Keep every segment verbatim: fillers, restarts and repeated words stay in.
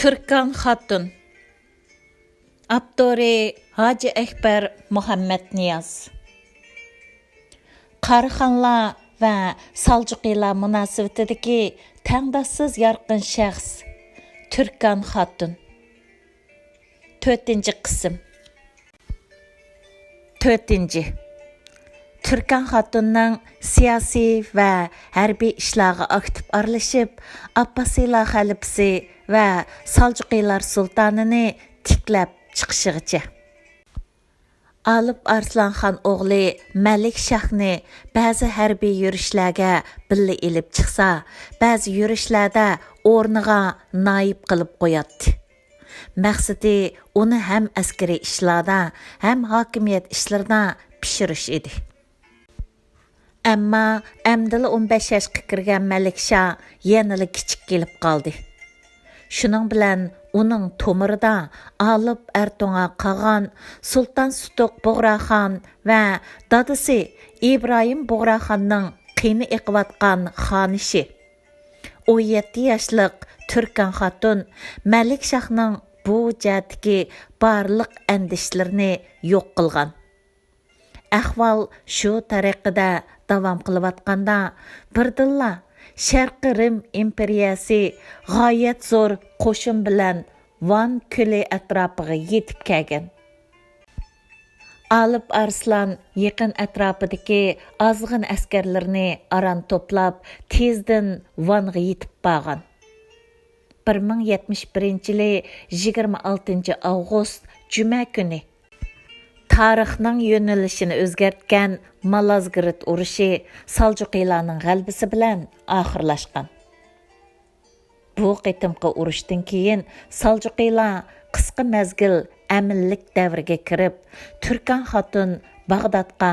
تۈركان خاتۇن. ئاپتورى ھاجى ئەكبەر مۇھەممەتنىياز. قاراخانلار ۋە سالجۇقىلار مۇناسىۋىتىدىكى تەڭداشسىز يارقىن شەخس، تۈركان خاتۇن. تۆتىنچى قىسىم. تۆتىنچى، تۈركان خاتۇننىڭ سىياسىي ۋە ھەربىي ئىشلارغا ئاكتىپ ئارىلىشىپ، ئابباسىيلار غەلىبىسى ۋە سالجۇقىلار سۇلتانىنى تىكلەپ چىقىشىغىچە. ئالىپ ئارسلان خان ئوغلى مەلىك شاھنى بەزى ھەربىي يۈرۈشلەرگە بىللە ئېلىپ چىقسا، بەزى يۈرۈشلەردە ئورنىغا نايىپ قىلىپ قوياتتى. مەقسىتى ئۇنى ھەم ئەسكىرىي ئىشلاردا، ھەم ھاكىمىيەت ئىشلىرىدا پىشۇرۇش ئىدى. ئەمما ئەمدىلا ئون بەش ياشقا كىرگەن مەلىك شاھ يەنىلا كىچىك كېلىپ قالدى. شۇنىڭ بىلەن ئۇنىڭ تومۇرىدا ئالىپ ئەرتوڭا قاغان، سۇلتان سۇتۇق بۇغراخان ۋە دادىسى ئىبراھىم بۇغراخاننىڭ قېنى ئېقىۋاتقان خانىشى، ئون يەتتە ياشلىق تۈركان خاتۇن مەلىك شاھنىڭ بۇ جەھەتتىكى بارلىق ئەندىشىلىرىنى يوق قىلغان. ئەھۋال شۇ تەرىقىدە داۋام قىلىۋاتقاندا، بىردىنلا شەرقىي رىم ئىمپېرىيەسى غايەت زور قوشۇن بىلەن ۋان كۆلى ئەتراپىغا يېتىپ كەلگەن. ئالىپ ئارسلان يېقىن ئەتراپىدىكى ئازغىنە ئەسكەرلىرىنى ئاران توپلاپ، تېزدىن ۋانغا يېتىپ بارغان. بىر مىڭ يەتمىش بىرىنچى يىلى يىگىرمە ئالتىنچى ئاۋغۇست جۈمە كۈنى تارىخنىڭ يۆنىلىشىنى ئۆزگەرتكەن مالازگرىت ئۇرۇشى سالجۇقىلارنىڭ غەلىبىسى بىلەن ئاخىرلاشقان. بۇ قېتىمقى ئۇرۇشتىن كېيىن سالجۇقىلار قىسقا مەزگىل ئەمىنلىك دەۋرىگە كىرىپ، تۈركان خاتۇن باغدادقا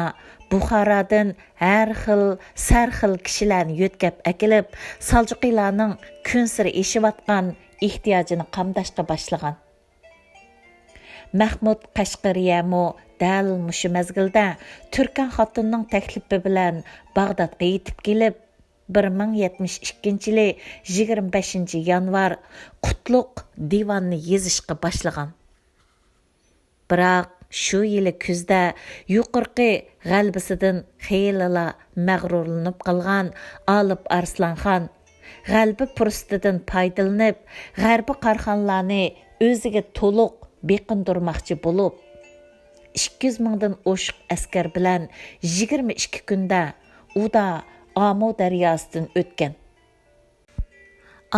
بۇخارادىن ھەر خىل، سەر خىل كىشىلەرنى يۆتكەپ ئەكېلىپ، سالجۇقىلارنىڭ كۈنسېرى ئېشىۋاتقان ئېھتىياجىنى قامداشقا باشلىغان. مەھمۇد قەشقىرىيەمۇ دەل مۇشۇ مەزگىلدە تۈركان خاتۇننىڭ تەكلىپى بىلەن باغدادقا يېتىپ كېلىپ، بىر مىڭ يەتمىش ئىككىنچى يىلى يىگىرمە بەشىنچى يانۋار قۇتلۇق دىۋاننى يېزىشقا باشلىغان. بىراق شۇ يىلى كۈزدە يۇقىرىقى غەلىبىسىدىن خېلىلا مەغرۇرلىنىپ قالغان ئالىپ ئارسلانخان غەلىبە پۇرسىتىدىن پايدىلىنىپ، غەربىي قاراخانلارنى ئۆزىگە تولۇق بېقىندۇرماقچى بولۇپ، ئىككى يۈز مىڭدىن ئوشۇق ئەسكەر بىلەن يىگىرمە ئىككى كۈندە ئۇدا ئامۇ دەرياسىدىن ئۆتكەن.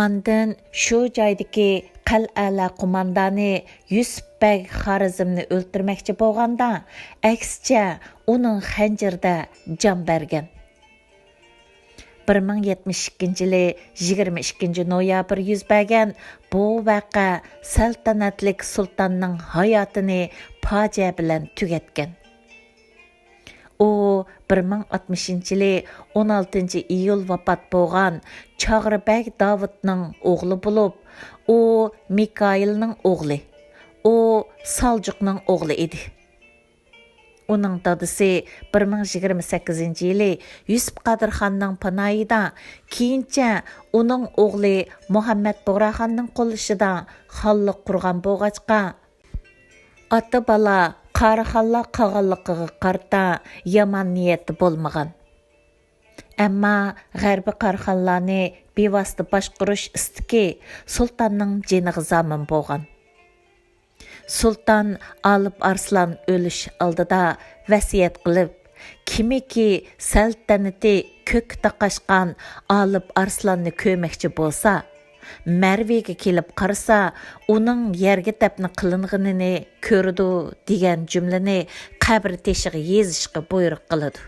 ئاندىن شۇ جايدىكى قەلئەلەر قوماندانى يۈسۈپ بەگ خارىزمنى ئۆلتۈرمەكچى بولغاندا، ئەكسىچە ئۇنىڭ خەنجىرىدە جان بەرگەن. بىر مىڭ يەتمىش ئىككىنچى يىلى يىگىرمە ئىككىنچى نويابىر يۈز بەرگەن بۇ ۋەقە سەلتەنەتلىك سۇلتاننىڭ ھاياتىنى پاجىئە بىلەن تۈگەتكەن. ئۇ بىر مىڭ ئاتمىشىنچى يىلى ئون ئالتىنچى ئىيۇل ۋاپات بولغان چاغرىبەگ داۋۇتنىڭ ئوغلى بولۇپ، ئۇ مىكائىلنىڭ ئوغلى، ئۇ سالجۇقنىڭ ئوغلى ئىدى. ئۇنىڭ دادىسى بىر مىڭ يىگىرمە سەككىزىنچى يىلى يۈسۈپ قادىرخاننىڭ پاناھىدا، كېيىنچە ئۇنىڭ ئوغلى مۇھەممەد بۇغراخاننىڭ قوللىشىدا خانلىق قۇرغان بولغاچقا، ئاتا-بالا قاراخانلار قالغانلىقىغا قارىتا يامان نىيەتتە بولمىغان. ئەمما غەربىي قاراخانلارنى بىۋاسىتە باشقۇرۇش ئىستىكى سۇلتاننىڭ جېنىغا زامىن بولغان. سۇلتان ئالىپ ئارسلان ئۆلۈش ئالدىدا ۋەسىيەت قىلىپ، كىمكى سەلتەنىتى كۆككە تاقاشقان ئالىپ ئارسلاننى كۆرمەكچى بولسا، مەرۋىگە كېلىپ قارىسا، ئۇنىڭ يەرگە دەپنە قىلىنغىنىنى كۆرىدۇ، دېگەن جۈملىنى قەبرە تېشىغا يېزىشقا بۇيرۇق قىلىدۇ.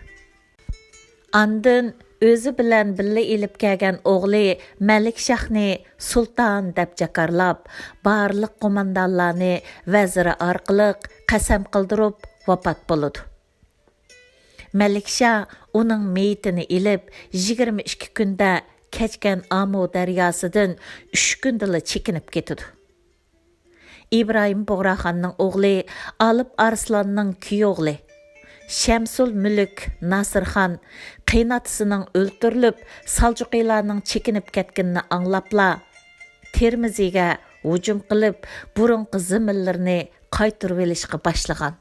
ئاندىن ئۆزى بىلەن بىللە ئېلىپ كەلگەن ئوغلى مەلىك شاھنى سۇلتان دەپ جاكارلاپ، بارلىق قوماندانلارنى ۋەزىرى ئارقىلىق قەسەم قىلدۇرۇپ ۋاپات بولىدۇ. مەلىك شاھ ئۇنىڭ مېيىتىنى ئېلىپ، يىگىرمە ئىككى كۈندە كەچكەن ئامۇ دەرياسىدىن ئۈچ كۈندىلا چېكىنىپ كېتىدۇ. ئىبراھىم بۇغراخاننىڭ ئوغلى ئالىپ ئارسلاننىڭ كۈيئوغلى شەمسۇل مۈلۈك ناسىرخان قېيىنئاتىسىنىڭ ئۆلتۈرۈلۈپ، سالجۇقىلارنىڭ چېكىنىپ كەتكىنىنى ئاڭلاپلا، تىرمىزىگە ھۇجۇم قىلىپ، بۇرۇنقى زېمىنلىرىنى قايتۇرۇۋېلىشقا باشلىغان.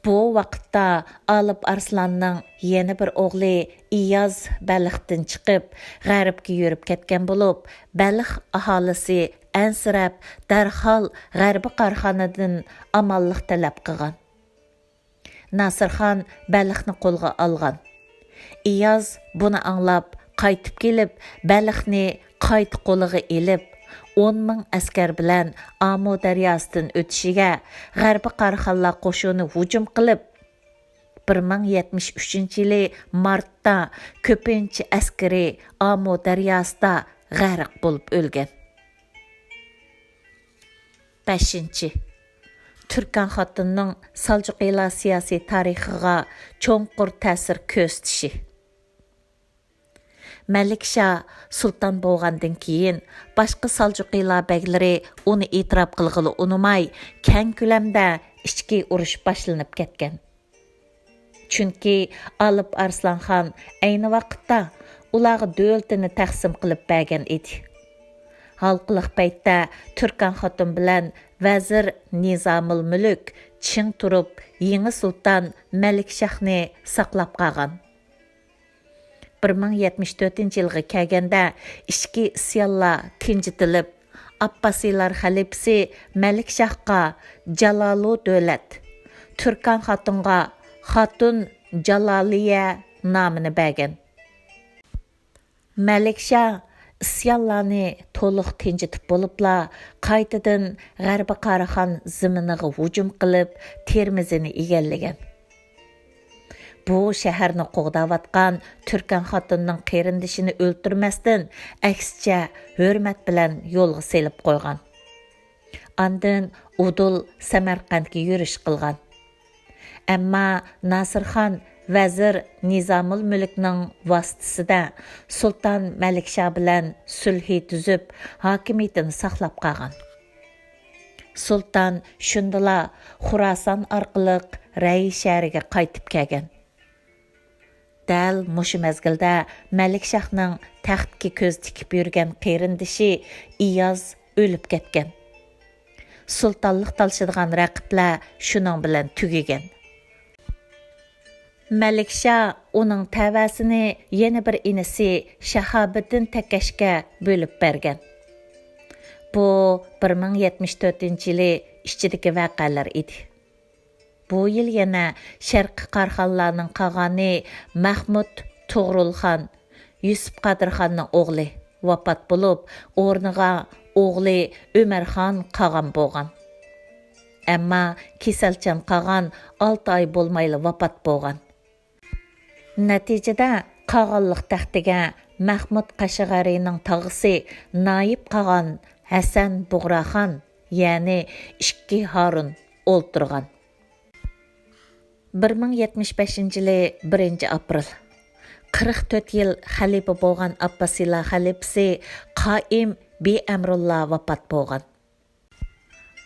بۇ ۋاقىتتا ئالىپ ئارسلاننىڭ يەنە بىر ئوغلى ئىياز بەلختىن چىقىپ، غەربكە يۈرۈپ كەتكەن بولۇپ، بەلخ ئاھالىسى ئەنسىرەپ، دەرھال غەربىي قاراخانىدىن ئامانلىق تەلەپ قىلغان. ناسىرخان بەلخنى قولغا ئالغان. ئىياز بۇنى ئاڭلاپ، قايتىپ كېلىپ، بەلخنى قايتا قولىغا ئېلىپ، ئون مىڭ ئەسكەر بىلەن ئامۇ دەرياسىدىن ئۆتۈشىگە غەربىي قاراخانلار قوشۇنى ھۇجۇم قىلىپ، بىر مىڭ يەتمىش ئۈچىنچى يىلى مارتتا كۆپىنچە ئەسكىرى ئامۇ دەرياسىدا غەرق بولۇپ ئۆلگەن. بەشىنچى، تۈركەن خاتۇننىڭ سالجۇقىلار سىياسىي تارىخىغا چوڭقۇر تەسىر كۆرسىتىشى. مەلىكشاھ سۇلتان بولغاندىن كېيىن، باشقا سالجۇقىلار بەگلىرى ئۇنى ئېتىراپ قىلغىلى ئۇنىماي، كەڭ كۆلەمدە ئىچكى ئۇرۇش باشلىنىپ كەتكەن. چۈنكى ئالىپ ئارسلانخان ئەينى ۋاقىتتا ئۇلارغا دۆلىتىنى تەقسىم قىلىپ بەرگەن ئىدى. ھالقىلىق پەيتتە تۈركەن خاتۇن بىلەن ۋەزىر نىزامۇل مۈلۈك چىڭ تۇرۇپ، يېڭى سۇلتان مەلىكشاھنى ساقلاپ قالغان. بىر مىڭ يەتمىش تۆتىنچى يىلغا كەلگەندە ئىچكى ئىسيانلار تىنچىتىلىپ، ئابباسىيلار خەلىپىسى مەلىكشاھقا جالالۇ دۆلەت، تۈركەن خاتۇنغا خاتۇن جالالىيە نامىنى بەرگەن. مەلىكشاھ ئىسيانلارنى تولۇق تىنچىتىپ بولۇپلا، قايتىدىن غەربىي قاراخان زېمىنىغا ھۇجۇم قىلىپ، تېرمىزنى ئىگىلىگەن. بۇ شەھەرنى قوغداۋاتقان تۈركەن خاتۇننىڭ قېرىندىشىنى ئۆلتۈرمەستىن، ئەكسىچە ھۆرمەت بىلەن يولغا سېلىپ قويغان. ئاندىن ئۇدۇل سەمەرقەنتكە يۈرۈش قىلغان. ئەمما ناسىرخان ۋەزىر نىزامۇل مۈلۈكنىڭ ۋاسىتىسىدە سۇلتان مەلىكشاھ بىلەن سۈلھى تۈزۈپ، ھاكىمىيىتىنى ساقلاپ قالغان. سۇلتان شۇندىلا خۇراسان ئارقىلىق رەي شەھىرىگە قايتىپ كەلگەن. دەل مۇشۇ مەزگىلدە مەلىكشاھنىڭ تەختكە كۆز تىكىپ يۈرگەن قېرىندىشى ئىياز ئۆلۈپ كەتكەن. سۇلتانلىق تالىشىدىغان رەقىبلەر شۇنىڭ بىلەن تۈگىگەن. مەلىكشاھ ئۇنىڭ تەۋەسىنى يەنە بىر ئىنىسى شاھابىدىن تەكەشكە بۆلۈپ بەرگەن. بۇ بىر مىڭ يەتمىش تۆتىنچى يىلى ئىچىدىكى ۋەقەلەر ئىدى. بۇ يىل يەنە شەرقىي قاراخانلارنىڭ قاغانى مەخمۇت توغرۇلخان، يۈسۈپ قادىرخاننىڭ ئوغلى، ۋاپات بولۇپ، ئورنىغا ئوغلى ئۆمەرخان قاغان بولغان. ئەمما كېسەلچان قاغان ئالتە ئاي بولمايلا ۋاپات بولغان. نەتىجىدە قاغانلىق تەختىگە مەخمۇت قەشقەرىنىڭ تاغىسى نايىپ قاغان ھەسەن بۇغراخان، يەنى ئىككى ھارۇن ئولتۇرغان. بىر مىڭ يەتمىش بەشىنچى يىلى بىرىنچى ئاپرېل. قىرىق تۆت يىل خەلىپە بولغان ئابباسىيلار خەلىپىسى قائىم بىئەمرۇللا ۋاپات بولغان.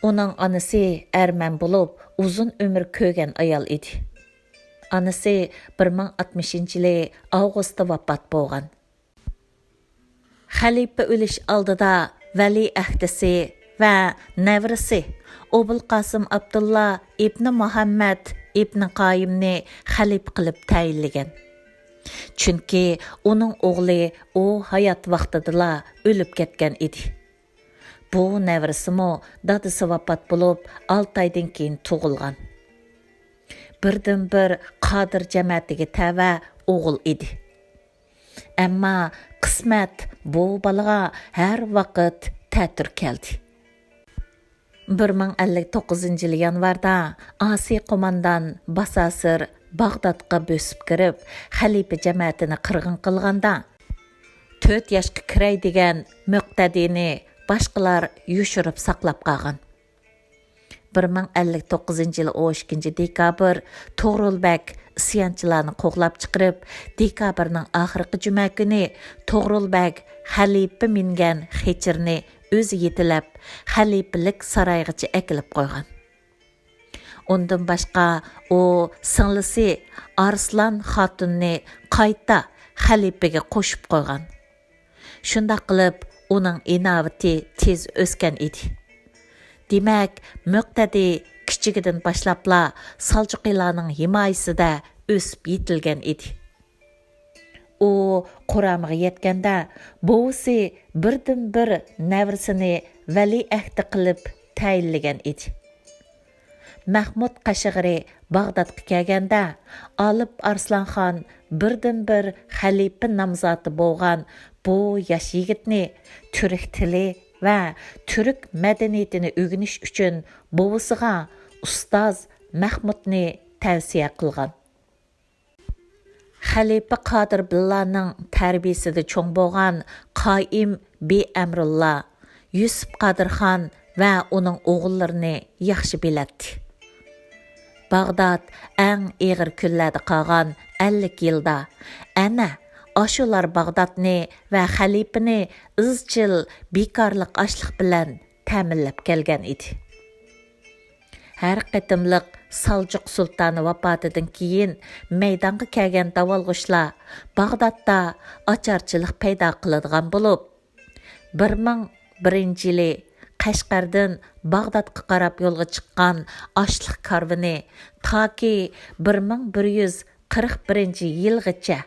ئۇنىڭ ئانىسى ئەرمەن بولۇپ، ئۇزۇن ئۆمۈر كۆرگەن ئايال ئىدى. ئانىسى بىر مىڭ ئاتمىشىنچى يىلى ئاۋغۇستتا ۋاپات بولغان. خەلىپە ئۆلۈش ئالدىدا ۋەلىئەھدىسى ۋە نەۋرىسى ئوبۇلقاسىم ئابدۇللا ئىبنى مۇھەممەد ئىبنى قايىمنى خەلىپە قىلىپ تەيىنلىگەن. چۈنكى ئۇنىڭ ئوغلى ئۇ ھايات ۋاقتىدىلا ئۆلۈپ كەتكەن ئىدى. بۇ نەۋرىسىمۇ دادىسى ۋاپات بولۇپ، ئالتە ئايدىن كېيىن تۇغۇلغان. بىردىنبىر قادىر جەمەتىگە تەۋە ئوغۇل ئىدى. ئەمما قىسمەت بۇ بالىغا ھەر ۋاقىت تەتۈر كەلدى. بىر مىڭ ئەللىك توققۇزىنچى يىل يانۋاردا ئاسىي قوماندان باساسىر باغدادقا بۆسۈپ كىرىپ، خەلىپە جەمەتىنى قىرغىن قىلغاندا، تۆت ياشقا كىرەي دېگەن مۇقتەدىنى باشقىلار يوشۇرۇپ ساقلاپ قالغان. بىر مىڭ ئەللىك توققۇزىنچى يىل ئون ئىككىنچى دېكابىر توغرۇل بەگ ئىسيانچىلارنى قوغلاپ چىقىرىپ، دېكابىرنىڭ ئاخىرقى جۈمە كۈنى توغرۇل بەگ خەلىپە مىنگەن خېچىرنى ئۆزى يېتىلەپ، خەلىپىلىك سارايغىچە ئەكېلىپ قويغان. ئۇندىن باشقا، ئۇ سىڭلىسى ئارسلان خاتۇننى قايتا خەلىپىگە قوشۇپ قويغان. شۇنداق قىلىپ، ئۇنىڭ ئىناۋىتى تېز ئۆسكەن ئىدى. دېمەك، مۆقتەدى كىچىكىدىن باشلاپلا سالجۇقىلارنىڭ ھىمايىسىدە ئۆسۈپ يېتىلگەن ئىدى. ئۇ قۇرامىغا يەتكەندە، بوۋىسى بىردىنبىر نەۋرىسىنى ۋەلىئەھدى قىلىپ تەيىنلىگەن ئىدى. مەھمۇد قەشقىرى باغدادقا كەلگەندە، ئالىپ ئارسلانخان بىردىنبىر خەلىپە نامزاتى بولغان بۇ ياش يىگىتنى تۈرك تىلى ۋە تۈرك مەدەنىيىتىنى ئۆگىنىش ئۈچۈن بوۋىسىغا ئۇستاز مەھمۇدنى تەۋسىيە قىلغان. خەلىپە قادىر بىللانىڭ تەربىيىسىدە چوڭ بولغان قائىم بىئەمرۇللا، يۈسۈپ قادىرخان ۋە ئۇنىڭ ئوغۇللىرىنى ياخشى بىلەتتى. باغداد ئەڭ ئېغىر كۈنلەردە قالغان ئەللىك يىلدا ئەنە ئاشۇلار باغدادنى ۋە خەلىپىنى ئىزچىل بىكارلىق ئاشلىق بىلەن تەمىنلەپ كەلگەن ئىدى. ھەر قېتىملىق سالجۇق سۇلتانى ۋاپاتىدىن كېيىن مەيدانغا كەلگەن داۋالغۇشلار باغدادتا ئاچارچىلىق پەيدا قىلىدىغان بولۇپ، بىر مىڭ بىرىنچى يىلى قەشقەردىن باغدادقا قاراپ يولغا چىققان ئاشلىق كارۋىنى تاكى بىر مىڭ بىر يۈز قىرىق بىرىنچى يىلغىچە،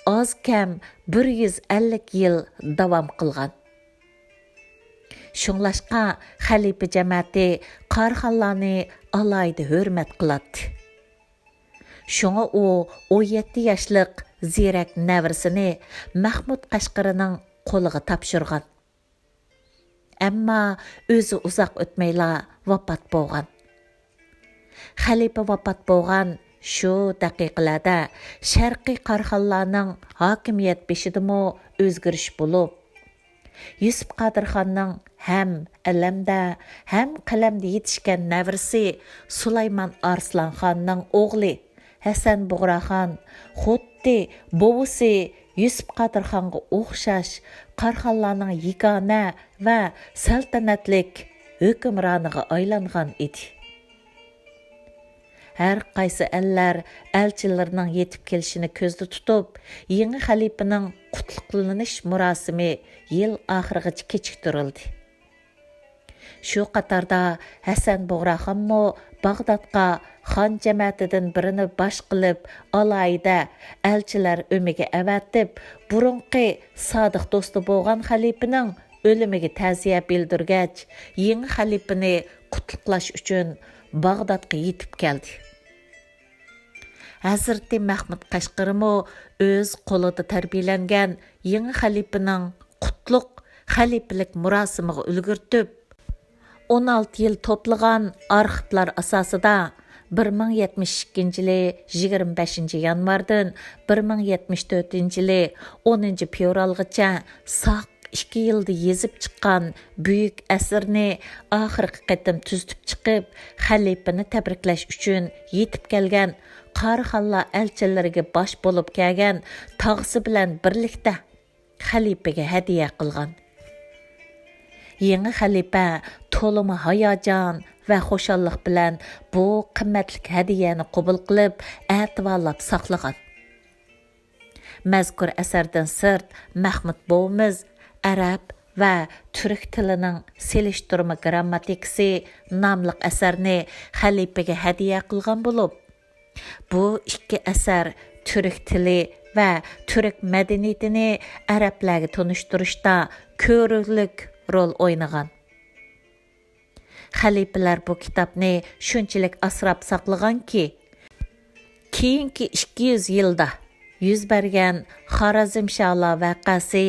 ئاز كەم بىر يۈز ئەللىك يىل داۋام قىلغان. شۇڭلاشقا خەلىپە جەمەتى قاراخانلارنى ئالاھىدە ھۆرمەت قىلاتتى. شۇڭا ئۇ ئون يەتتە ياشلىق زېرەك نەۋرىسىنى مەھمۇد قەشقىرىنىڭ قولىغا تاپشۇرغان. ئەمما ئۆزى ئۇزاق ئۆتمەيلا ۋاپات بولغان. خەلىپە ۋاپات بولغان شۇ دەقىقىلەردە شەرقىي قاراخانلارنىڭ ھاكىمىيەت بېشىدىمۇ ئۆزگىرىش بولۇپ، يۈسۈپ قادىرخاننىڭ ھەم ئەلەمدە، ھەم قەلەمدە يېتىشكەن نەۋرىسى سۇلايمان ئارسلانخاننىڭ ئوغلى ھەسەن بۇغراخان خۇددى بوۋىسى يۈسۈپ قادىرخانغا ئوخشاش قاراخانلارنىڭ يېگانە ۋە سەلتەنەتلىك ھۆكۈمرانىغا ئايلانغان ئىدى. ھەر قايسى ئەللەر ئەلچىلىرىنىڭ يېتىپ كېلىشىنى كۆزدە تۇتۇپ، يېڭى خەلىپىنىڭ قۇتلۇقلىنىش مۇراسىمى يىل ئاخىرىغىچە كېچىكتۈرۈلدى. شۇ قاتاردا ھەسەن بۇغراخانمۇ باغدادقا خان جەمەتىدىن بىرىنى باش قىلىپ ئالاھىدە ئەلچىلەر ئۆمىگە ئەۋەتىپ، بۇرۇنقى سادىق دوستى بولغان خەلىپىنىڭ ئۆلۈمىگە تەزىيە بىلدۈرگەچ، يېڭى خەلىپىنى قۇتلۇقلاش ئۈچۈن باغدادقا يېتىپ كەلدى. ھەزرىتى مەھمۇد قەشقىرىمۇ ئۆز قولىدا تەربىيەلەنگەن يېڭى خەلىپىنىڭ قۇتلۇق خەلىپىلىك مۇراسىمىغا ئۈلگۈرتۈپ، ئون ئالتە يىل توپلىغان ئارخىپلار ئاساسىدا، بىر مىڭ يەتمىش ئىككىنچى يىلى يىگىرمە بەشىنچى يانۋاردىن بىر مىڭ يەتمىش تۆتىنچى يىلى ئونىنچى فېۋرالغىچە ساق ئىككى يىلدا يېزىپ چىققان بۈيۈك ئەسىرىنى ئاخىرقى قېتىم تۈزىتىپ چىقىپ، خەلىپىنى تەبرىكلەش ئۈچۈن يېتىپ كەلگەن قاراخانلار ئەلچىلىرىگە باش بولۇپ كەلگەن تاغىسى بىلەن بىرلىكتە خەلىپىگە ھەدىيە قىلغان. يېڭى خەلىپە تولىمۇ ھاياجان ۋە خۇشاللىق بىلەن بۇ قىممەتلىك ھەدىيەنى قوبۇل قىلىپ، ئەتىۋارلاپ ساقلىغان. مەزكۇر ئەسەردىن سىرت، مەھمۇد بوۋىمىز ئەرەب ۋە تۈرك تىلىنىڭ سېلىشتۇرما گىرامماتىكىسى ناملىق ئەسەرنى خەلىپىگە ھەدىيە قىلغان بولۇپ، بۇ ئىككى ئەسەر تۈرك تىلى ۋە تۈرك مەدەنىيىتىنى ئەرەبلەرگە تونۇشتۇرۇشتا كۆرۈرلۈك رول ئوينىغان. خەلىپىلەر بۇ كىتابنى شۇنچىلىك ئاسراپ ساقلىغانكى، كېيىنكى ئىككى يۈز يىلدا يۈز بەرگەن خارازمشاھلار ۋەقەسى،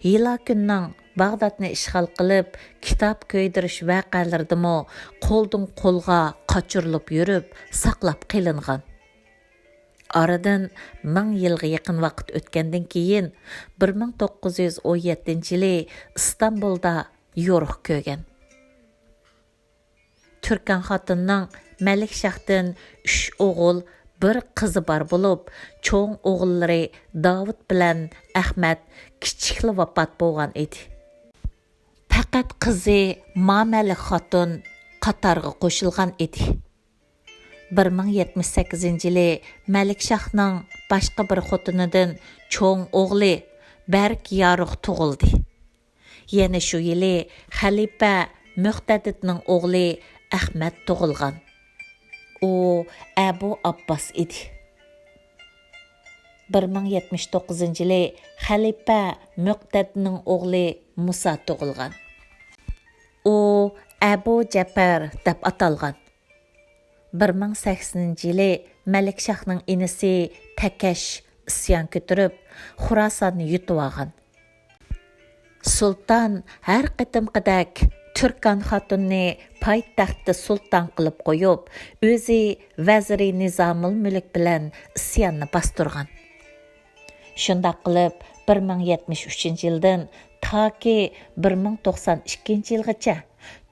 ھىلاكۈننىڭ باغدادنى ئىشغال قىلىپ، كىتاب كۆيدۈرۈش ۋەقەلىرىدىمۇ قولدىن قولغا قاچۇرۇلۇپ يۈرۈپ، ساقلاپ قېلىنغان. ئارىدىن مىڭ يىلغا يېقىن ۋاقىت ئۆتكەندىن كېيىن، بىر مىڭ توققۇز يۈز ئون يەتتىنچى يىلى ئىستانبۇلدا يورۇق كۆرگەن. تۈركەن خاتۇننىڭ مەلىكشاھتىن ئۈچ ئوغۇل، بىر قىزى بار بولۇپ، چوڭ ئوغۇللىرى داۋۇت بىلەن ئەخمەت كىچىكلا ۋاپات بولغان ئىدى. پەقەت قىزى مامەلىك خاتۇن قاتارغا قوشۇلغان ئىدى. بىر مىڭ يەتمىش سەككىزىنچى يىلى مەلىكشاھنىڭ باشقا بىر خوتۇنىدىن چوڭ ئوغلى بەرك يارۇق تۇغۇلدى. يەنە شۇ يىلى خەلىپە مۆقتەدىدنىڭ ئوغلى ئەخمەت تۇغۇلغان. ئۇ ئەبۇ ئابباس ئىدى. بىر مىڭ يەتمىش توققۇزىنچى يىلى خەلىپە مۆقتەدنىڭ ئوغلى مۇسا تۇغۇلغان. ئۇ ئەبۇ جەپەر دەپ ئاتالغان. بىر مىڭ سەكسىنىنچى يىلى مەلىكشاھنىڭ ئىنىسى تەكەش ئىسيان كۆتۈرۈپ، خۇراساننى يۇتۇۋالغان. سۇلتان ھەر قېتىمقىدەك تۈركان خاتۇننى پايتەختتە سۇلتان قىلىپ قويۇپ، ئۆزى ۋەزىرى نىزامۇل مۈلۈك بىلەن ئىسياننى باستۇرغان. شۇنداق قىلىپ، بىر مىڭ يەتمىش ئۈچىنچى يىلدىن تاكى بىر مىڭ توقسان ئىككىنچى يىلغىچە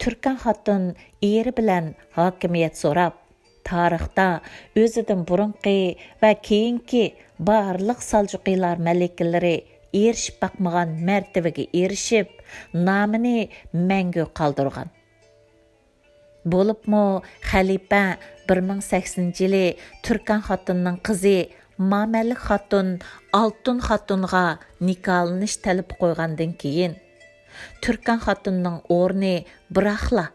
تۈركان خاتۇن ئېرى بىلەن ھاكىمىيەت سوراپ، تارىختا ئۆزىدىن بۇرۇنقى ۋە كېيىنكى بارلىق سالجۇقىلار مەلىكىلىرى ئېرىشىپ باقمىغان مەرتىۋىگە ئېرىشىپ، نامىنى مەڭگۈ قالدۇرغان. بولۇپمۇ خەلىپە بىر مىڭ سەكسىنىنچى يىلى تۈركان خاتۇننىڭ قىزى مامەلىك خاتۇن ئالتۇن خاتۇنغا نىكاھلىنىش تەلىپى قويغاندىن كېيىن، تۈركان خاتۇننىڭ ئورنى بىراقلا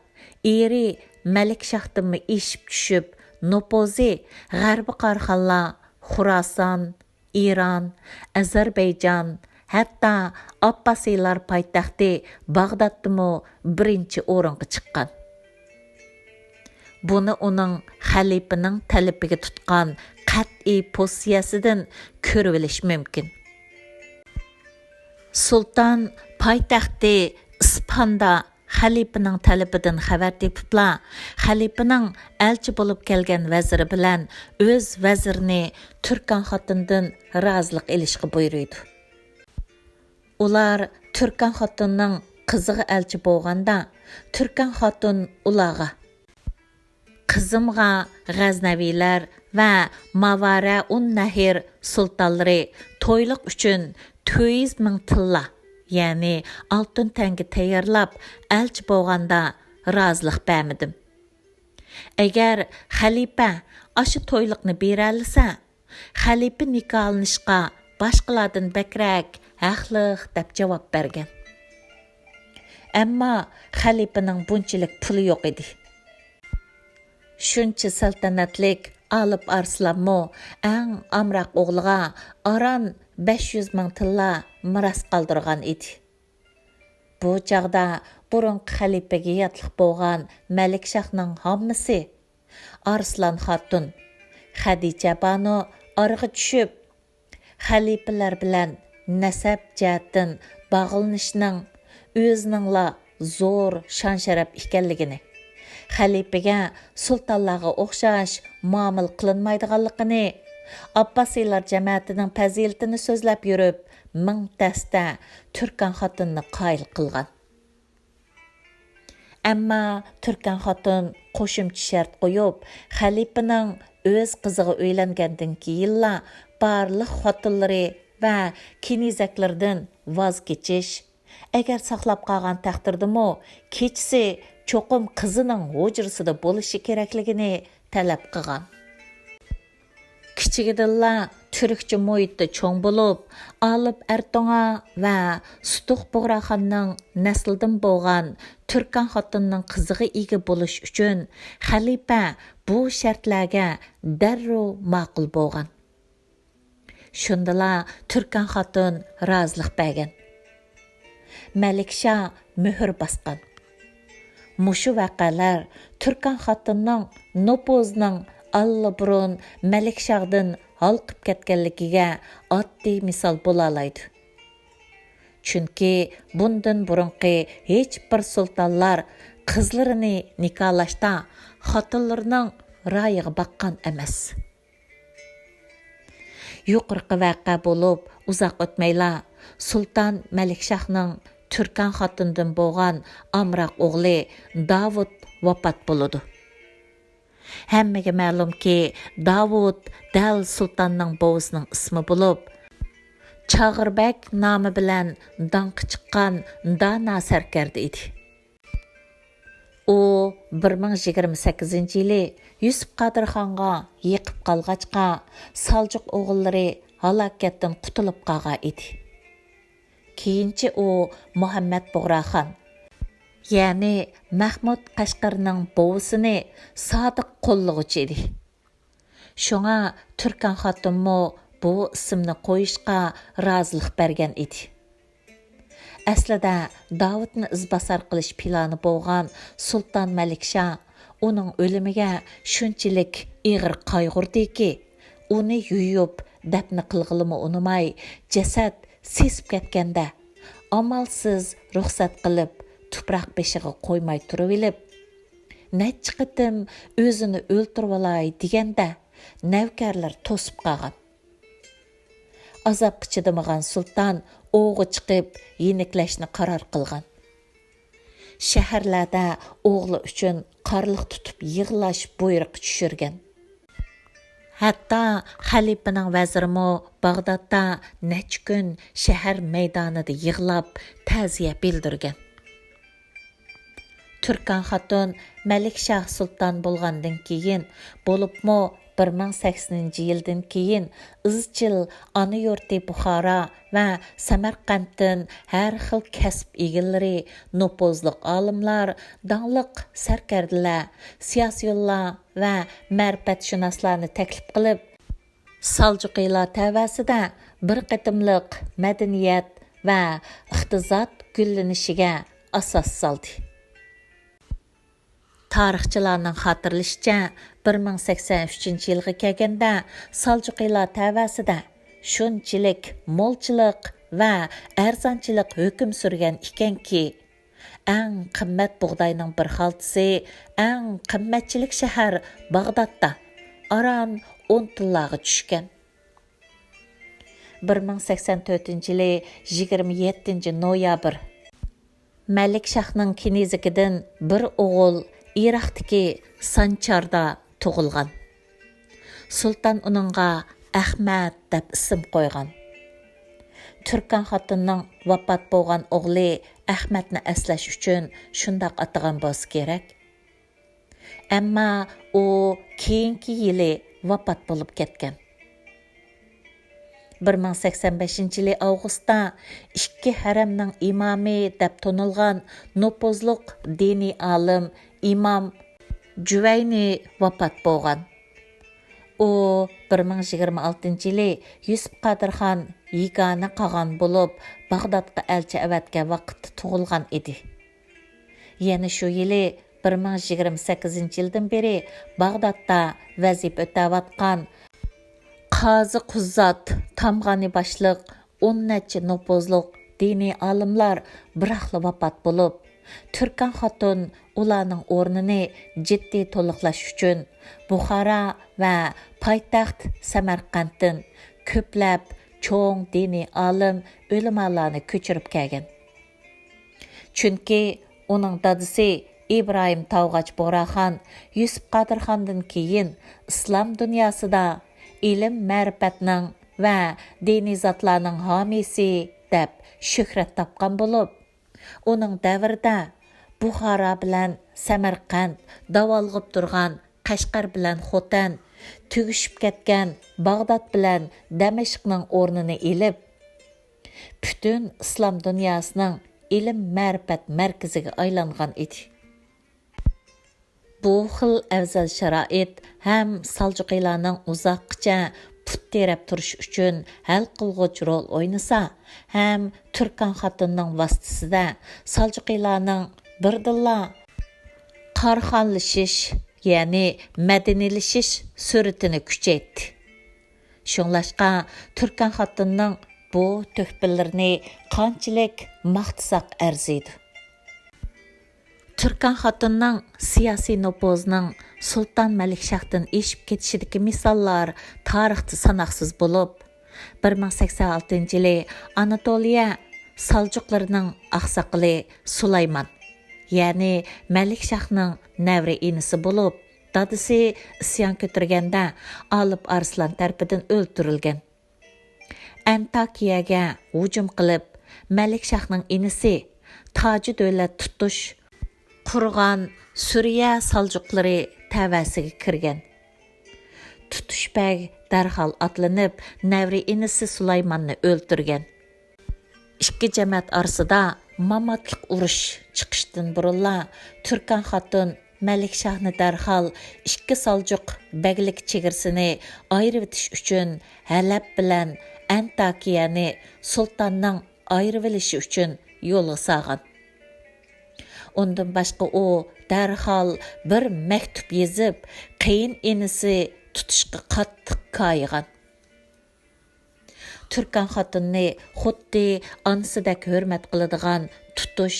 ئېرى مەلىكشاھتىنمۇ ئېشىپ چۈشۈپ، نوپۇزى غەربىي قارىخانلار خۇراسان، ئىران، ئەزەربەيجان، ھەتتا ئابباسىيلار پايتەختى باغدادتىمۇ بىرىنچى ئورۇنغا چىققان. بۇنى ئۇنىڭ خەلىپىنىڭ تەلىپىگە تۇتقان قەتئىي پوزىتسىيەسىدىن كۆرۈۋېلىش مۇمكىن. سۇلتان پايتەختى ئىسپاندا خەلىپىنىڭ تەلىپىدىن خەۋەر تېپىپلا، خەلىپىنىڭ ئەلچى بولۇپ كەلگەن ۋەزىرى بىلەن ئۆز ۋەزىرىنى تۈركان خاتۇندىن رازىلىق ئېلىشقا بۇيرۇيدۇ. ئۇلار تۈركان خاتۇننىڭ قىزىغا ئەلچى بولغاندا، تۈركان خاتۇن ئۇلارغا، قىزىمغا غەزنەۋىلەر ۋە ماۋارەئۇن نەھر سۇلتانلىرى تويلۇق ئۈچۈن تۆت يۈز مىڭ تىللا، يەنى ئالتۇن تەڭگە تەييارلاپ ئەلچى بولغاندا رازىلىق بەرمىدىم. ئەگەر خەلىپە ئاشۇ تويلۇقنى بېرەلىسە، خەلىپە نىكاھلىنىشقا باشقىلاردىن بەكرەك ھەقلىق دەپ جاۋاب بەرگەن. ئەمما خەلىپىنىڭ بۇنچىلىك پۇلى يوق ئىدى. شۇنچە سەلتەنەتلىك ئالىپ ئارسلانمۇ ئەڭ ئامراق ئوغلىغا ئاران بەش يۈز مىڭ تىللا مىراس قالدۇرغان ئىدى. بۇ چاغدا بۇرۇنقى خەلىپىگە ياتلىق بولغان مەلىكشاھنىڭ ھاممىسى، ئارسلان خاتۇن، خەدىچە بانۇ ئارىغا چۈشۈپ، خەلىپىلەر بىلەن نەسەب جەھەتتىن باغلىنىشنىڭ ئۆزىنىڭلا زور شان-شەرەپ ئىكەنلىكىنى، خەلىپىگە سۇلتانلارغا ئوخشاش مۇئامىلە قىلىنمايدىغانلىقىنى، ئابباسىيلار جەمەتىنىڭ پەزىلىتىنى سۆزلەپ يۈرۈپ، مىڭ دەستە تۈركان خاتۇننى قايىل قىلغان. ئەمما تۈركان خاتۇن قوشۇمچە شەرت قويۇپ، خەلىپىنىڭ ئۆز قىزىغا ئۆيلەنگەندىن كېيىنلا بارلىق خوتۇنلىرى ۋە كېنىزەكلىرىدىن ۋاز كېچىش، ئەگەر ساقلاپ قالغان تەقدىردىمۇ، كېچىسى چوقۇم قىزىنىڭ ھۇجرىسىدا بولۇشى كېرەكلىكىنى تەلەپ قىلغان. كىچىكىدىنلا تۈركچە مۇھىتتا چوڭ بولۇپ، ئالىپ ئەرتوڭا ۋە سۇتۇق بۇغراخاننىڭ نەسلىدىن بولغان تۈركان خاتۇننىڭ قىزىغا ئىگە بولۇش ئۈچۈن خەلىپە بۇ شەرتلەرگە دەررۇ ماقۇل بولغان. شۇندىلا تۈركان خاتۇن رازىلىق بەرگەن. مەلىكشاھ مۆھۈر باسقان. مۇشۇ ۋەقەلەر تۈركان خاتۇننىڭ نوپۇزىنىڭ ئاللىبۇرۇن مەلىكشاھدىن ھالقىپ كەتكەنلىكىگە ئاددىي مىسال بولالايدۇ. چۈنكى بۇندىن بۇرۇنقى ھېچبىر سۇلتانلار قىزلىرىنى نىكاھلاشتا خوتۇنلىرىنىڭ رايىغا باققان ئەمەس. يۇقىرىقى ۋەقە بولۇپ ئۇزاق ئۆتمەيلا، سۇلتان مەلىكشاھنىڭ تۈركان خاتۇندىن بولغان ئامراق ئوغلى داۋۇت ۋاپات بولىدۇ. ھەممىگە مەلۇمكى، داۋۇت دەل سۇلتاننىڭ بوۋىسىنىڭ ئىسمى بولۇپ، چاغىر بەگ نامى بىلەن داڭقى چىققان دانا سەركەردە ئىدى. ئۇ بىر مىڭ يىگىرمە سەككىزىنچى يىلى يۈسۈپ قادىر خانغا يېقىپ قالغاچقا، سالجۇق ئوغۇللىرى ھالاكەتتىن قۇتۇلۇپ قالغان ئىدى. كېيىنچە ئۇ مۇھەممەد بۇغراخان، يەنى مەھمۇد قەشقەرنىڭ بوۋىسىنى سادىق قوللىغۇچى ئىدى. شۇڭا تۈركان خاتۇنمۇ بۇ ئىسىمنى قويۇشقا رازىلىق بەرگەن ئىدى. ئەسلىدە داۋۇتنى ئىزباسار قىلىش پىلانى بولغان سۇلتان مەلىكشاھ ئۇنىڭ ئۆلۈمىگە شۇنچىلىك ئېغىر قايغۇردىكى، ئۇنى يۇيۇپ دەپنە قىلغىلىمۇ ئۇنىماي، جەسەت سېسىپ كەتكەندە، ئامالسىز رۇخسەت قىلىپ، تۇپراق بېشىغا قويماي تۇرۇۋېلىپ، نەچچە قېتىم ئۆزىنى ئۆلتۈرۈۋالاي دېگەندە، نەۋكەرلەر توسۇپ قالغان. ئازابقا چىدىمىغان سۇلتان ئوۋغا چىقىپ يېنىكلەشنى قارار قىلغان. شەھەرلەردە ئوغلى ئۈچۈن قارلىق تۇتۇپ يىغلاش بۇيرۇقى چۈشۈرگەن. ھەتتا خەلىپىنىڭ ۋەزىرىمۇ باغدادتا نەچچە كۈن شەھەر مەيدانىدا يىغلاپ تەزىيە بىلدۈرگەن. تۈركان خاتۇن مەلىكشاھ سۇلتان بولغاندىن كېيىن، بولۇپمۇ بىر مىڭ سەكسىنىنچى يىلدىن كېيىن ئىزچىل ئانا يۇرتى بۇخارا ۋە سەمەرقەنتتىن ھەر خىل كەسىپ ئىگىلىرى، نوپۇزلۇق ئالىملار، داڭلىق سەركەردىلەر، سىياسىيونلار ۋە مەرىپەتشۇناسلارنى تەكلىپ قىلىپ، سالجۇقىلار تەۋەسىدە بىر قېتىملىق مەدەنىيەت ۋە ئىقتىساد گۈللىنىشىگە ئاساس سالدى. تارىخچىلارنىڭ خاتىرىلىشىچە، بىر مىڭ سەكسەن ئۈچىنچى يىلغا كەلگەندە، سالجۇقىلار تەۋەسىدە شۇنچىلىك مولچىلىق ۋە ئەرزانچىلىق ھۆكۈم سۈرگەن ئىكەنكى، ئەڭ قىممەت بۇغداينىڭ بىر خالتىسى، ئەڭ قىممەتچىلىك شەھەر باغدادتا ئاران ئون تىللاغا چۈشكەن. بىر مىڭ سەكسەن تۆتىنچى يىلى يىگىرمە يەتتىنچى نويابىر، مەلىك شاھنىڭ كىنىزىكىدىن بىر ئوغۇل ئىراقتىكى سانچاردا تۇغۇلغان. سۇلتان ئۇنىڭغا ئەخمەت دەپ ئىسىم قويغان. تۈركان خاتۇننىڭ ۋاپات بولغان ئوغلى ئەخمەتنى ئەسلەش ئۈچۈن شۇنداق ئاتىغان بولسا كېرەك. ئەمما ئۇ كېيىنكى يىلى ۋاپات بولۇپ كەتكەن. بىر مىڭ سەكسەن بەشىنچى يىلى ئاۋغۇستتا ئىككى ھەرەمنىڭ ئىمامى دەپ تونۇلغان نوپۇزلۇق دىنىي ئالىم ئىمام جۈۋەينى ۋاپات بولغان. ئۇ بىر مىڭ يىگىرمە ئالتىنچى يىلى يۈسۈپ قادىرخان يېگانە قاغان بولۇپ، باغدادقا ئەلچى ئەۋەتكەن ۋاقىتتا تۇغۇلغان ئىدى. يەنە شۇ يىلى بىر مىڭ يىگىرمە سەككىزىنچى يىلدىن بېرى باغدادتا ۋەزىپە ئۆتەۋاتقان قازى قۇززات تامغانى باشلىق ئون نەچچە نوپۇزلۇق دىنىي ئالىملار بىراقلا ۋاپات بولۇپ، تۈركان خاتۇن ئۇلارنىڭ ئورنىنى جىددىي تولۇقلاش ئۈچۈن بۇخارا ۋە پايتەخت سەمەرقەنتتىن كۆپلەپ چوڭ دىنىي ئالىم، ئۆلىمالارنى كۆچۈرۈپ كەلگەن. چۈنكى ئۇنىڭ دادىسى ئىبراھىم تاۋغاچ بۇغراخان يۈسۈپ قادىرخاندىن كېيىن ئىسلام دۇنياسىدا ئىلىم-مەرىپەتنىڭ ۋە دىنىي زاتلارنىڭ ھامىيسى دەپ شۆھرەت تاپقان بولۇپ، ئۇنىڭ دەۋرىدە بۇخارا بىلەن سەمەرقەنت، داۋالغۇپ تۇرغان قەشقەر بىلەن خوتەن، تۈگىشىپ كەتكەن باغداد بىلەن دەمەشقنىڭ ئورنىنى ئېلىپ، پۈتۈن ئىسلام دۇنياسىنىڭ ئىلىم-مەرىپەت مەركىزىگە ئايلانغان ئىدى. بۇ خىل ئەۋزەل شارائىت ھەم سالجۇقىلارنىڭ ئۇزاققىچە پۇت تىرەپ تۇرۇشى ئۈچۈن ھەل قىلغۇچ رول ئوينىسا، ھەم تۈركان خاتۇننىڭ ۋاسىتىسىدە سالجۇقىلارنىڭ بىردىنلا قارخانىلىشىش، يەنى مەدەنىيلىشىش سۈرئىتىنى كۈچەيتتى. شۇڭلاشقا، تۈركان خاتۇننىڭ بۇ تۆھپىلىرىنى قانچىلىك ماختىساق ئەرزىيدۇ. تۈركان خاتۇننىڭ سىياسىي نوپۇزىنىڭ سۇلتان مەلىكشاھتىن ئېشىپ كېتىشىدىكى مىساللار تارىختا ساناقسىز بولۇپ، بىر مىڭ سەكسەن ئالتىنچى يىلى ئاناتولىيە سالجۇقلىرىنىڭ ئاقساقىلى سۇلايمان، يەنى مەلىكشاھنىڭ نەۋرە ئىنىسى بولۇپ، دادىسى ئىسيان كۆتۈرگەندە ئالىپ ئارسلان تەرىپىدىن ئۆلتۈرۈلگەن. ئەنتاكىيەگە ھۇجۇم قىلىپ، مەلىكشاھنىڭ ئىنىسى تاجىدۆلەت تۇتۇش قۇرغان سۈرىيە سالجۇقلىرى تەۋەسىگە كىرگەن. تۇتۇش بەگ دەرھال ئاتلىنىپ، نەۋرە ئىنىسى سۇلايماننى ئۆلتۈرگەن. ئىككى جەمەت ئارىسىدا ماماتلىق ئۇرۇش چىقىشتىن بۇرۇنلا، تۈركەن خاتۇن مەلىكشاھنى دەرھال ئىككى سالجۇق بەگلىك چېگرىسىنى ئايرىۋېتىش ئۈچۈن ھەلەب بىلەن ئەنتاكىيەنى سۇلتاننىڭ ئايرىۋېلىشى ئۈچۈن يولغا سالغان. ئۇندىن باشقا ئۇ دەرھال بىر مەكتۇپ يېزىپ، قېيىن ئىنىسى تۇتۇشقا قاتتىق كايىغان. تۈركەن خاتۇننى خۇددى ئانىسىدەك ھۆرمەت قىلىدىغان تۇتۇش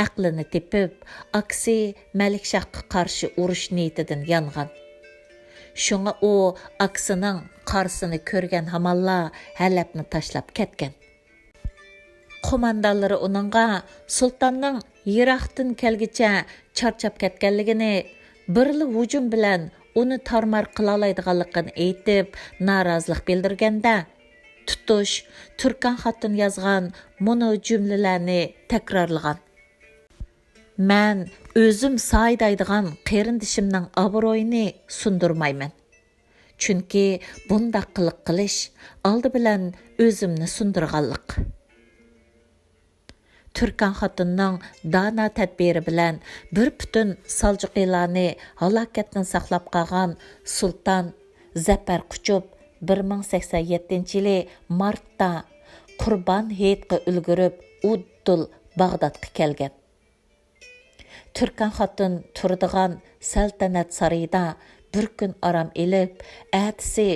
ئەقلىنى تېپىپ، ئاكىسى مەلىكشاھقا قارشى ئۇرۇش نىيىتىدىن يانغان. شۇڭا ئۇ ئاكىسىنىڭ قارىسىنى كۆرگەن ھامانلا ھەلەبنى تاشلاپ كەتكەن. قوماندانلىرى ئۇنىڭغا سۇلتاننىڭ يىراقتىن كەلگۈچە چارچاپ كەتكەنلىكىنى، بىرلا ھۇجۇم بىلەن ئۇنى تارمار قىلالايدىغانلىقىنى ئېيتىپ، نارازىلىق بىلدۈرگەندە، تۇتۇش تۈركەن خاتۇن يازغان مۇنۇ جۈملىلەرنى تەكرارلىغان: «مەن ئۆزۈم سايىدايدىغان قېرىندىشىمنىڭ ئابرۇيىنى سۇندۇرمايمەن. چۈنكى بۇنداق قىلىق قىلىش ئالدى بىلەن ئۆزۈمنى سۇندۇرغانلىق.» تۈركەن خاتۇننىڭ دانا تەدبىرى بىلەن بىر پۈتۈن سالجۇقىلارنى ھالاكەتتىن ساقلاپ قالغان سۇلتان زەپەر قۇچۇپ، بىر مىڭ سەكسەن يەتتىنچى يىلى مارتتا قۇربان ھېيتقا ئۈلگۈرۈپ، ئۇددۇل باغدادقا كەلگەن. تۈركەن خاتۇن تۇرىدىغان سەلتەنەت سارىيىدا بىر كۈن ئارام ئېلىپ، ئەتىسى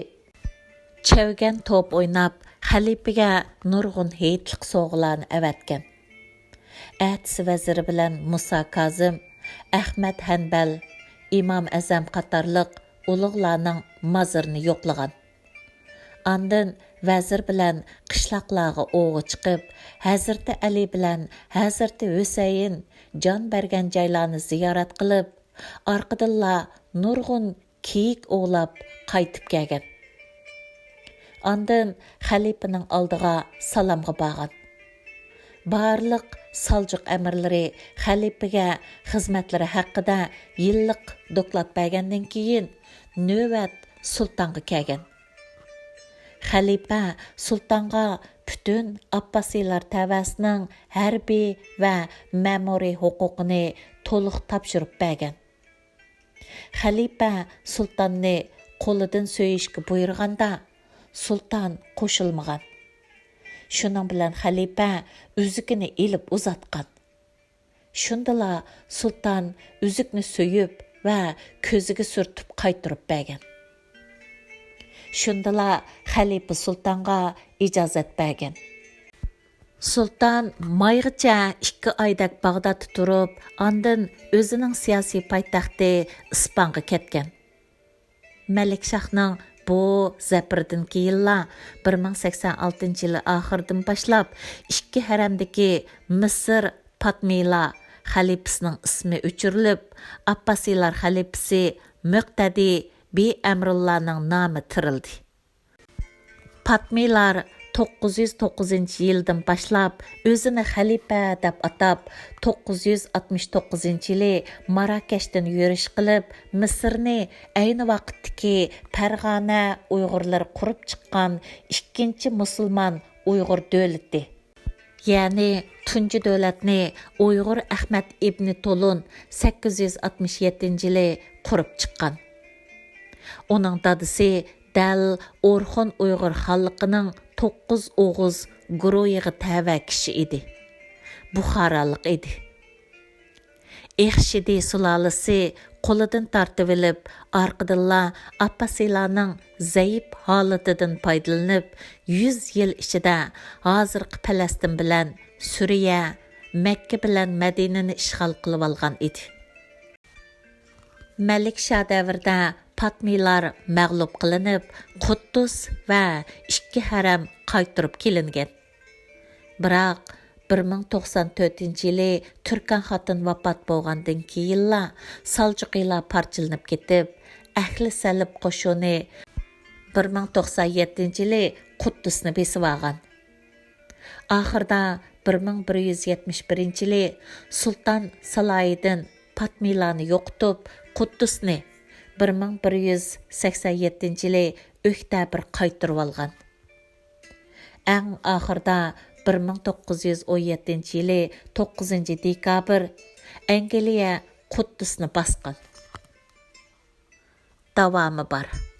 چەۋگەن توپ ئويناپ، خەلىپىگە نۇرغۇن ھېيتلىق سوۋغىلارنى ئەۋەتكەن. ئەتىسى ۋەزىرى بىلەن مۇسا كازىم، ئەخمەت ھەنبەل، ئىمام ئەزەم قاتارلىق ئۇلۇغلارنىڭ مازىرىنى يوقلىغان. ئاندىن ۋەزىر بىلەن قىشلاقلارغا ئوۋغا چىقىپ، ھەزرىتى ئەلى بىلەن ھەزرىتى ھۈسەيىن جان بەرگەن جايلارنى زىيارەت قىلىپ، ئارقىدىنلا نۇرغۇن كېيىك ئوۋلاپ قايتىپ كەلگەن. ئاندىن خەلىپىنىڭ ئالدىغا سالامغا بارغان. بارلىق سالجۇق ئەمىرلىرى خەلىپىگە خىزمەتلىرى ھەققىدە يىللىق دوكلات بەرگەندىن كېيىن، نۆۋەت سۇلتانغا كەلگەن. خەلىپە سۇلتانغا پۈتۈن ئابباسىيلار تەۋەسىنىڭ ھەربىي ۋە مەمۇرىي ھوقۇقىنى تولۇق تاپشۇرۇپ بەرگەن. خەلىپە سۇلتاننى قولىدىن سۆيۈشكە بۇيرۇغاندا، سۇلتان قوشۇلمىغان. شۇنىڭ بىلەن خەلىپە ئۈزۈكىنى ئېلىپ ئۇزاتقان. شۇندىلا سۇلتان ئۈزۈكنى سۆيۈپ ۋە كۆزىگە سۈرتۈپ قايتۇرۇپ بەرگەن. شۇندىلا خەلىپە سۇلتانغا ئىجازەت بەرگەن. سۇلتان مايغىچە ئىككى ئايدەك باغدادتا تۇرۇپ، ئاندىن ئۆزىنىڭ سىياسىي پايتەختى ئىسپانغا كەتكەن. مەلىكشاھنىڭ بۇ زەپىرىدىن كېيىنلا، بىر مىڭ سەكسەن ئالتىنچى يىلى ئاخىرىدىن باشلاپ، ئىككى ھەرەمدىكى مىسىر پاتمىلا خەلىپىسىنىڭ ئىسمى ئۆچۈرۈلۈپ، ئابباسىيلار خەلىپىسى مۆقتەدى بىئەمرۇللانىڭ نامى تىرىلدى. پاتمىلار توققۇز يۈز توققۇزىنچى يىلدىن باشلاپ ئۆزىنى خەلىپە دەپ ئاتاپ، توققۇز يۈز ئاتمىش توققۇزىنچى يىلى ماراكەشتىن يۈرۈش قىلىپ، مىسىرنى ئەينى ۋاقىتتىكى پەرغانە ئۇيغۇرلىرى قۇرۇپ چىققان ئىككىنچى مۇسۇلمان ئۇيغۇر دۆلىتى، يەنى تۇنجى دۆلەتنى ئۇيغۇر ئەخمەت ئىبنى تولۇن سەككىز يۈز ئاتمىش يەتتىنچى يىلى قۇرۇپ چىققان. ئۇنىڭ دادىسى دەل ئورخۇن ئۇيغۇر خانلىقىنىڭ توققۇز ئوغۇز گۇرۇھىغا تەۋە كىشى ئىدى. بۇخارالىق ئىدى. ئېخشىدى سۇلالىسى قولىدىن تارتىۋېلىپ، ئارقىدىنلا ئابباسىيلارنىڭ زەئىپ ھالىتىدىن پايدىلىنىپ، يۈز يىل ئىچىدە ھازىرقى پەلەستىن بىلەن سۈرىيە، مەككە بىلەن مەدىنىنى ئىشغال قىلىۋالغان ئىدى. مەلىكشا دەۋرىدە پاتمىلار مەغلۇپ قىلىنىپ، قۇددۇس ۋە ئىككى ھەرەم قايتۇرۇپ كېلىنگەن. بىراق، بىر مىڭ توقسان تۆتىنچى يىلى تۈركەن خاتۇن ۋاپات بولغاندىن كېيىنلا، سالجۇقىلار پارچىلىنىپ كېتىپ، ئەھلى سەلىپ قوشۇنى بىر مىڭ توقسان يەتتىنچى يىلى قۇددۇسنى بېسىۋالغان. ئاخىرىدا بىر مىڭ بىر يۈز يەتمىش بىرىنچى يىلى سۇلتان سالاھىدىن پاتمىلارنى يوقىتىپ، قۇددۇسنى بىر مىڭ بىر يۈز سەكسەن يەتتىنچى يىلى ئۆكتەبىر قايتۇرۇۋالغان. ئەڭ ئاخىرىدا بىر مىڭ توققۇز يۈز ئون يەتتىنچى يىلى توققۇزىنچى دېكابىر ئەنگلىيە قۇددۇسنى باسقان. داۋامى بار.